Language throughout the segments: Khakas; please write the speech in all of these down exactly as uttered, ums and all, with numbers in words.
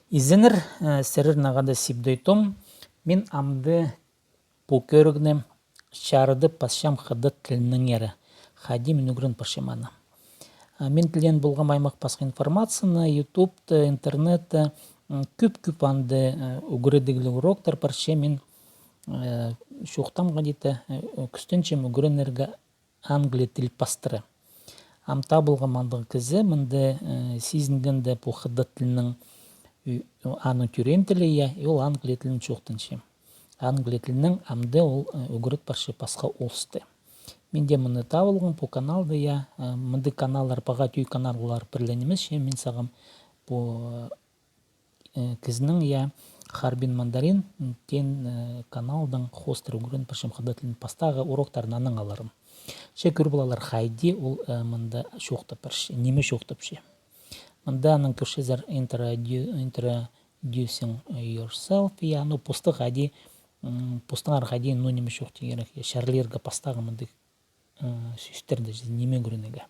Изеннер, э, сірернең хада Сибдей Том. Мин амды пу кӧрігні чарыдып пасчам хыдат тілінеңер. Хайди мин ӱгрен парчам аны. Э, мин тілеен полғам аймах пасха информацияны, ютубта, интернетте, м, кӧп-кӧп анда, э, ӱгредігліг уроктар парча, мин, э, чоохтаам хайди-да, э, кӱстенчем ӱгренерге англи тіл пастыра. Ам табылғам андағ кізі, мында, э, сизінгенде пу хыдат тілінең, ӱ-, аның тӧреен тілі, я, и ол англи тілін чоохтанча. Англи тілінең амды ол, э, ӱгрет парча пасха улусты. Мин дее мыны табылғам, пу каналды, я, э, мындағ каналлар, паға тӧӧй каналлар пірле нимес, че мин сағам пу, э, кізінің, я, Харбин Мандарин, м, теен, э, каналдаң хоостыра ӱгрен парчам хыдат тілін, пастағы уроктарын анаң аларым. Че кӧр полалар хайди ол, э, мында чоохтап парча, ниме чоохтапча. Мында анаң кӧрчезер introdu-, introducing yourself, я, ну, постың хайди, м, постыңар хайди, ну, ниме чоохтирға кирек, я, чарлирға пастағы мындағ э, сӧстерні, ниме ӱгренерге.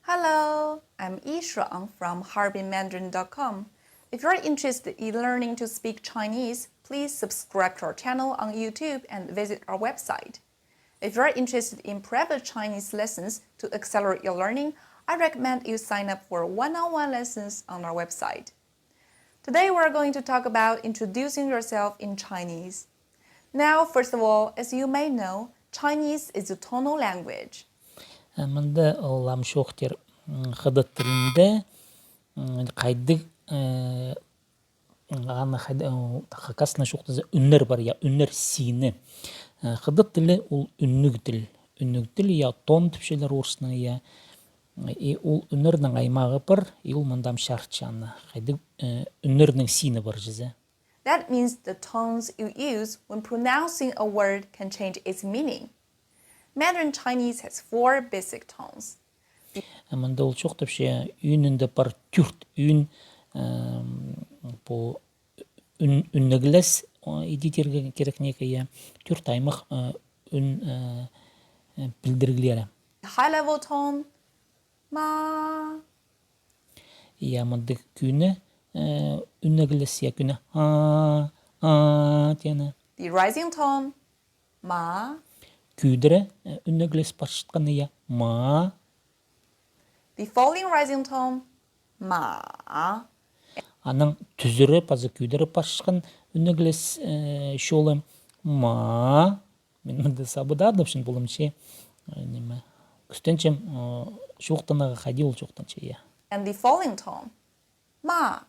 Hello, I'm Yi Shuang from harbinmandarin dot com. If you're interested in learning to speak Chinese, please subscribe to our channel on YouTube and visit our website. If you're interested in private Chinese lessons to accelerate your learning, I recommend you sign up for one-on-one lessons on our website. Today we're going to talk about introducing yourself in Chinese. Now, first of all, as you may know, Chinese is a tonal language. Э, мында ол ам чоохтир, м, хыдат тілінде, м, хайдағ, э, аны хайда-, э, хакаснаң чоохтаза, ӱннер пар, я, ӱннер сині. Э, хыдат тілі ол ӱнніг тіл. Ӱнніг тіл, я, тон тіпчелер орыснаң, я. И ол ӱннернің аймағы пар, и ол мында ам чарытча аны. Хайдағ, э, ӱннернің сині пар чізе. That means the tones you use when pronouncing a word can change its meaning. Mandarin Chinese has four basic tones. Э, мында ол чоохтапча, ӱнінде пар тӧрт ӱн, эм, пу ӱн-, ӱннеглес, о, идерге кирек неке, я, тӧрт аймах, э, ӱн, э, э, пілдіріглері. High level tone, ма. Я, мындағ кӧні, э, ӱннеглес, я, кӧні, а, а, теені. The rising tone, ма. Кӧдіре, э, ӱннеглес парчатханы, я, ма. The falling rising tone, ма. Анаң тӱзіре паза кӧдіре парчатхан ӱннеглес, э, чолы, ма. Мин мында сабыда адапчам полам че, э, ниме, кӱстенчем, э, чоохтанарға хайди ол чоохтанча, я. And the falling tone, ма.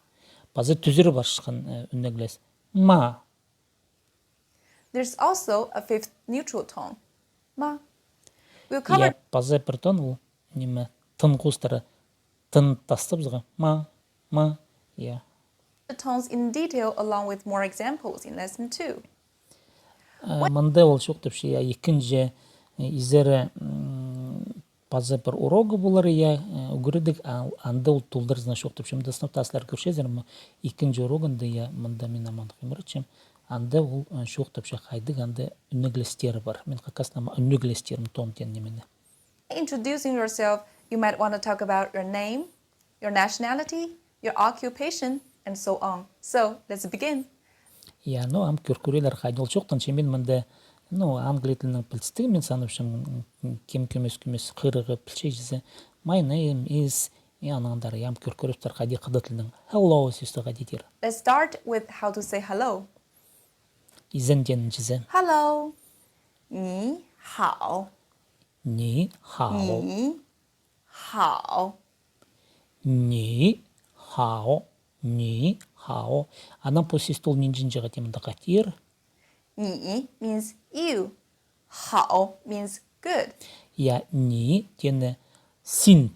Паза тӱзіре парчатхан, э, ӱннеглес, ма. There's also a fifth neutral tone, ма. We'll cover. Я, паза пір тон ол, ниме, тын хоостыра, тын тастап сыға, ма, ма, я. The tones in detail along with more examples in lesson two. Э, мында ол чоохтапча, я, ікінҷі, э, изері, м, паза пір урогы полар, я, э, ӱгредіг, а, анда ол толдыразына чоохтапча. Мында сынап тастар кӧрчезер, м, ікінҷі урогында, я, мында мин амандығ иміретчем. Анда ол, э, чоохтапча хайдағ анда ӱннеглестері пар. Мин хакаснаң ӱннеглестерім тон теен нимені. Introducing yourself, you might want to talk about your name, your nationality, your occupation, and so on. So, let's begin. Я, ну, ам кӧр кӧрелер, хайди ол чоохтанча, мин мында, ну, англи тілінең пілістіг, мин санапчам, кем кӧмес-кӧмес хығырарға пілче чізе. My name is, и анаңар, я, ам кӧр кӧрербіс, хайди хыдат тілінең hello сӧсті хайди тир. Let's start with how to say hello. Изен теен чізе. Hello. Ни хао. Ни хао. Ни хао. Ни хао. Ни хао. Анаң пу сӧсті ол нинҷе-нинҷе хати мында хатир. Ни means you. Хао means good. Я, ни теені син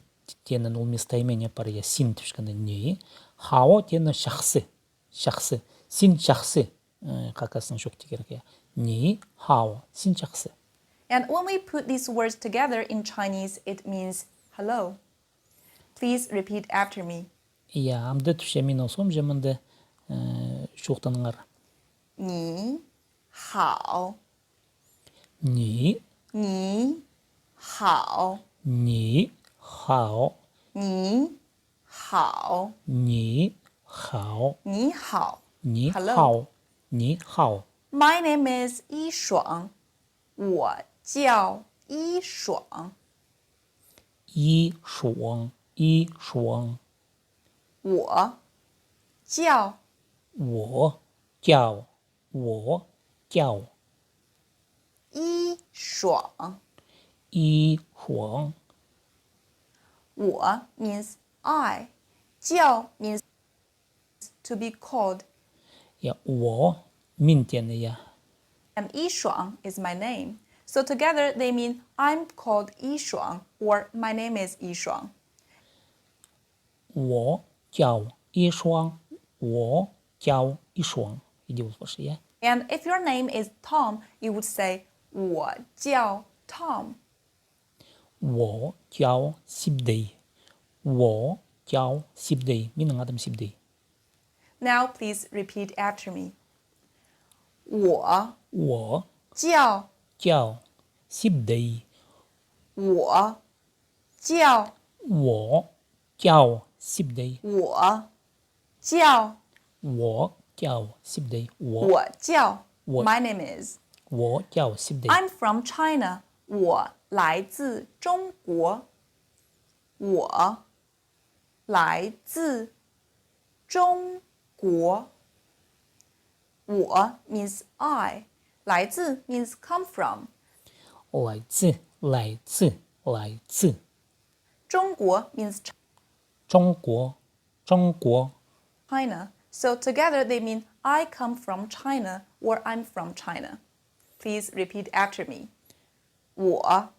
теені ол местоимение пар, я, син тіпчеткенде ни. Хао теені чахсы. Чахсы. Син чахсы. Э, хакаснаң чоохтирға кирек, я. Ни хао. Син чахсы. And when we put these words together in Chinese, it means hello. Please repeat after me. Я, амды тіпче, мин осхам че мында, э, чоохтаныңар. Ни хао. Ни. Ни хао. Ни хао. Ни 好。 你好。 你好。 你 Hello. 好。 你好。 My name is 一爽。我叫一爽。 一爽。 一爽。 我叫 我叫。 我叫。 一爽。 一爽。 我 means I. 叫 means to be called. 呀，我，明天的呀。 And 一爽 is my name. So together they mean I'm called 一爽 or my name is 一爽。 我叫一双，我叫一双。 Иди ол парча, я? And if your name is Tom, you would say 我叫 Tom. 我叫 Сибдей. 我叫 Сибдей. Минің адым Сибдей. Now please repeat after me. 我 我 叫 叫 Сибдей. 我叫 我叫 Сибдей. 我叫 我叫 Сибдей. 我我叫我 My name is. 我叫 Сибдей. I'm from China. 我来自中国。我来自中国。我 means I. 来自 means come from. 来自，来自，来自。中国 means Ch- 中国，中国。 China. So together they mean I come from China or I'm from China. Please repeat after me. 我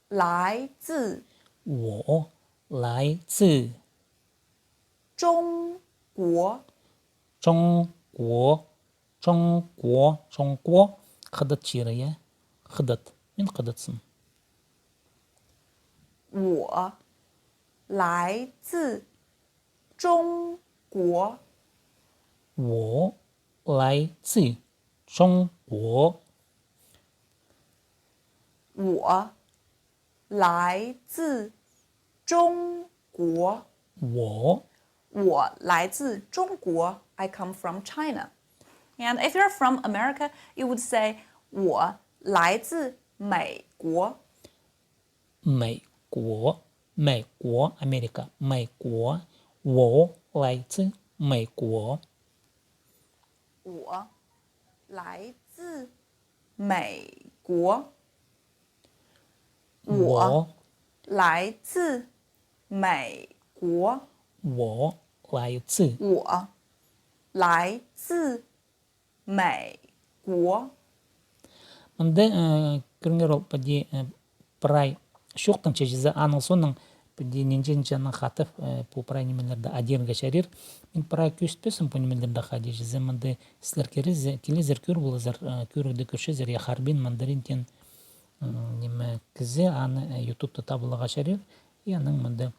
来自我来自中国。中国，中国，中国。 Хыдат чирі, я? Хыдат. Мин хыдатсым. 我来自中国。我来自中国。我来自中国。我我来自中国。I come from China. And if you're from America, you would say 我来自美国。美国，美国，Америка, 美国。我来自美国。我来自美国。我来自美国。我来自我来自美国。 Мында, э, кӧріңер, ол піди, э, прай чоохтанча чізе, аның соонаң піди нинҷе-нинҷе анаң хатап, э, пу прай нимелерді адирға чарир. Мин прай кӧзітпеспін пу нимелерді хайди чізе, мында сірер килезер, кӧр поларзар, э, кӧрігде кӧрчезер, я, Харбин Мандарин теен, м, ниме, кізі, аны, э, ютубта табыларға чарир, и аның мында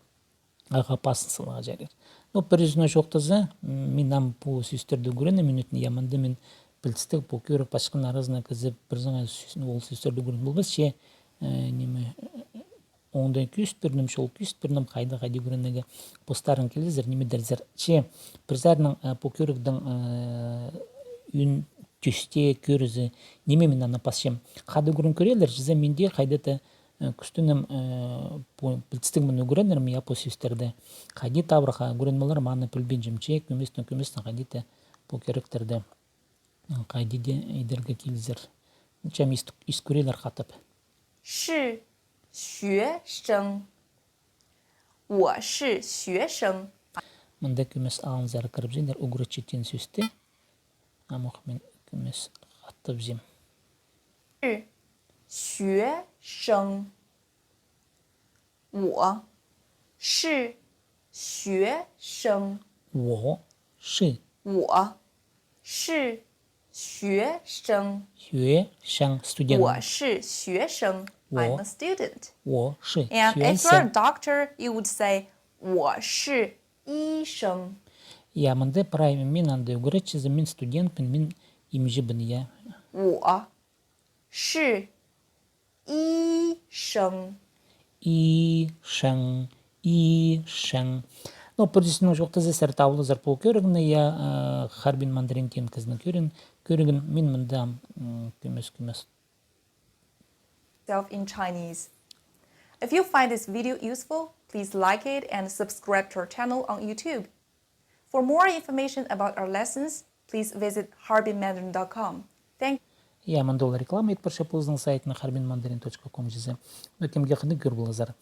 ағаа пасын саларға чарир. Но пір сӧснең чоохтаза, м, мин ам пу сӧстерді ӱгренем, минутны, я, мында мин пілдістіг, пу кӧрік пасчатхан аразына кізі пір саңай сӧс-, ол сӧстерді ӱгрен полбас, че, э, ниме, э, оңдай кӧзіт пирдім, чол кӧзіт пирдім, хайди, хайди ӱгренерге. Постарың килізер, ниме идерзер. Че пір саринаң, э, пу кӧріктің, э, ӱн, тӧсте, кӧрізі, ниме мин аны пасчам. Хада ӱгрен кӧрерлер, чізе мин дее хайди-да э, кӱстенем, э, пу, пілдістіг мин ӱгренерім, я, пу сӧстерді. Хайди табырға ӱгрен поларым, аны пілбинчем, че кӧместең, кӧместең хайди-да пу кӧріктерді, м, хайди-да идерге килізер. Че ам ис-, ис кӧрерлер хатап. 是学生。我是学生。 Мында кӧмес алынзар кірібізерлер, ӱгретчі теен сӧсті. Амох мин кӧмес хатап ізем. 是学生。我是学生。我是我是学生。学生, студент. 我是学生。我- I'm a student. 我是 And if you're a 学生. doctor, you would say 我是医生。 Я, мында прай мин анда ӱгретчізі, мин студентпін, мин имҷібін, я. 我是医生。 医生, 医生. Но пірдеезінең чоохтаза, сірер таап аларзар пу кӧрігні, я, э, Харбин Мандарин теен кізінің кӧріг-, кӧрігін, мин мында, м, кӧмес, кӧмес. Self in Chinese. If you find this video useful, please like it and subscribe to our channel on YouTube. For more information about our lessons, please visit harbinmandarin dot com. Thank Я, мында ол реклама ит парча позының сайтына, харбинмандарин точка ком чізе. Ну, кемге хынығ, кӧр поларзар.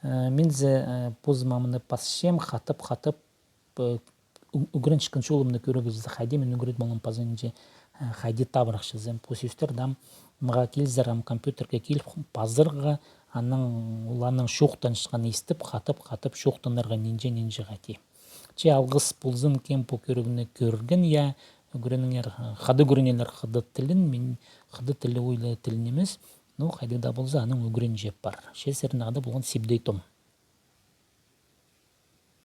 Э, мин зе, э, позыма мыны пасчам, хатап, хатап, э, ӱ-, ӱгренчеткен чолымны кӧрерзер, хайди мин ӱгрет полғам паза нинҷе, э, хайди табырах чізе. Пу сӧстер даа мағаа килзер, ам компьютерге киліп, пазарға, анаң, ол анаң чоохтанчатхан истіп, хатап, хатап чоохтанарға нинҷе, нинҷе хати. Че алғыс ползын, кем пу кӧрігні кӧрген, я, ӱгреніңер, хада ӱгренелер хыдат тілін, мин хыдат тілі ойлы тіл нимес, ну, хайди даа полза, анаң ӱгренҷі пар. Че сірернең хада полған Сибдей Том.